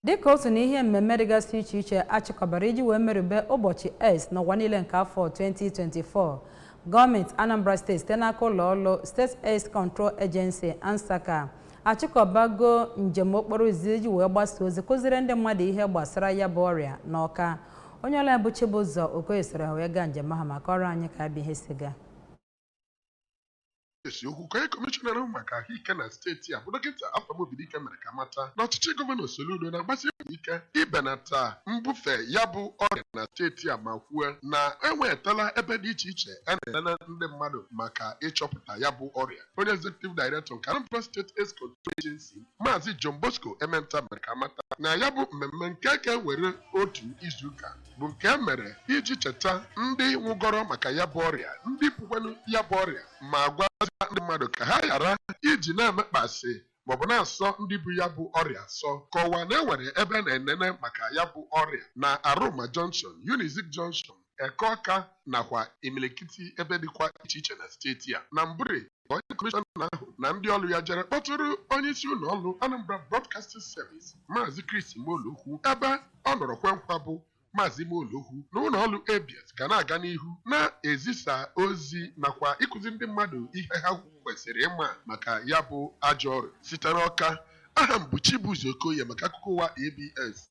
Dịka otu n'ihe mmemme dịgasị iche iche achịkọbara iji wee merube ụbọchị AIDS n'ụwa niile nke afọ 2024, gọọmenti Anambra Steeti site n'aka ụlọ ọrụ State AIDS Control Agency, ANSACA, achịkọbago njem okporo ụzọ iji wee gbasa ozi, kụziri ndị mmadụ ihe gbasara ya bụ ọrịa n'Ọka. Onye ọrụ ya bụ Chibụzọ Okoye soro ha wee gaa njem ahụ ma kọrọ anyị ka abịa ihe si gaa. Esi okwu ka onye kọmishọna ahụ maka ahụike na steeti a, bụ Dọkịta Afam Obidike, mere ka mata na ọchịchị Gọvanọ Soludo na-agbasi mbọ ike ibenata mbufe ya bụ ọrịa na steeti a, ma kwuo na enwetala ebe dị iche iche a na-elele ndị mmadụ maka ịchọpụta ya bụ ọrịa. Onye executive director nke Anambra State AIDS Control Agency, Maazị John Bosco Ementa, mere ka mata na ya bụ mmemme nke ga-ewere otu izuụka bụ nke e mere iji cheta ndị nwụgọrọ maka ya bụ ọrịa, ndị bukwanụ ya bụ ọrịa, ma gwazia ndị mmadụ ka ha ghara iji na-emekpasị maọbụ na-asọ ndị bụ ya bụ ọrịa asọ. Kọwaa na enwere ebe na-enene maka ya bụ ọrịa na Aroma Junction, Unizik Junction, Ekeọka nakwa imilikiti ebe dịkwa iche iche na steeti a. Na mbụri, onye kọmishọna ahụ na ndị ọrụ ya jere kpọtụrụ onye isi ụlọ ọrụ Anambra Broadcasting Service, Maazị Chris Molokwu, ebe ọ nọrọ kwe nkwa bụ Maazị Molokwu na ụlọ ọrụ ABS ga na-aga n'ihu na-ezisa ozi nakwa ịkụzi ndị mmadụ ihe ha kwesịrị ịma maka ya bụ ajọ ọrịa. Site n'Ọka, aha m bụ Chibuzo Okoye maka akụkọ ụwa ABS.